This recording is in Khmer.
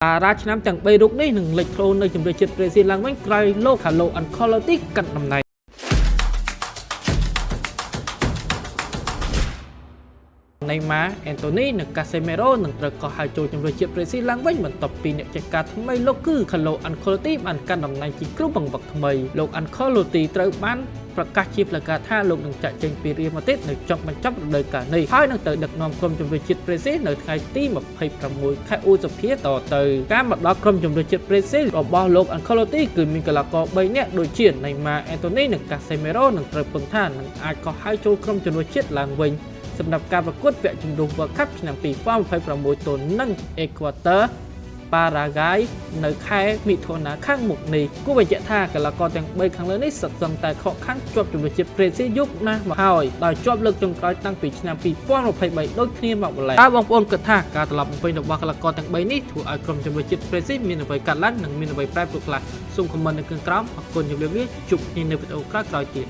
តារាឆ្នាំទាំង3រូបនេះនឹងលេចធ្លោនៅជម្រើសជាតិប្រេស៊ីលឡើងវិញក្រោយលោកខាឡូអាន់ខូឡូទីកាន់តំណែង ណេម៉ាអេនតូនីនិងកាសេមេរ៉ូនឹងត្រូវកោះហៅចូលជម្រើសជាតិប្រេស៊ីលឡើងវិញបន្ទាប់ពីអ្នកចាត់ការថ្មីលោកគឺខាឡូអាន់ខូឡូទីបានកាន់តំណែងជាគ្រូបង្វឹកថ្មីលោកអាន់ខូឡូទីត្រូវបានប្រកាសជាផ្លូវការថាលោកនឹងចាក់ចេញពីរៀលម៉ាឌ្រីតនៅចុងបញ្ចប់រដូវកាលនេះហើយនឹងទៅដឹកនាំក្រុមជម្រើសជាតិប្រេស៊ីលនៅថ្ងៃទី26ខែឧសភាតទៅការមកដល់ក្រុមជម្រើសជាតិប្រេស៊ីលរបស់លោកអាន់ខូឡូទីគឺមានកីឡាករ3នាក់ដូចជាណេម៉ាអេនតូនីនិងកាសេមេរ៉ូនឹងត្រូវពឹងថានឹងអាចកោះហៅចូលក្រុមជម្រើសជាតិឡើងវិញសម្រាប់ការប្រកួតវគ្គជំរុះ World Cup ឆ្នាំ2026ទល់នឹងអេក្វាទ័រប៉ារ៉ាហ្គាយនៅខែមិថុនាខាងមុខនេះគួរបញ្ជាក់ថាកីឡាករទាំង3ខាងលើនេះសុទ្ធសឹងតែខកខានជាប់ជម្រើសជាតិប្រេស៊ីលយូរណាស់មកហើយដោយជាប់លើកចុងក្រោយតាំងពីឆ្នាំ2023ដូចគ្នាមកម្ល៉េះតើបងប្អូនគិតថាការត្រឡប់មកវិញរបស់កីឡាករទាំង3នេះធ្វើឲ្យក្រុមជម្រើសជាតិប្រេស៊ីលមានអ្វីកាត់ឡើងនិងមានអ្វីប្រែប្រួលខ្លះសូមខមមិននៅខាងក្រោមអរគុណជម្រាបលាជួបគ្នានៅវីដេអូក្រោយៗទៀត។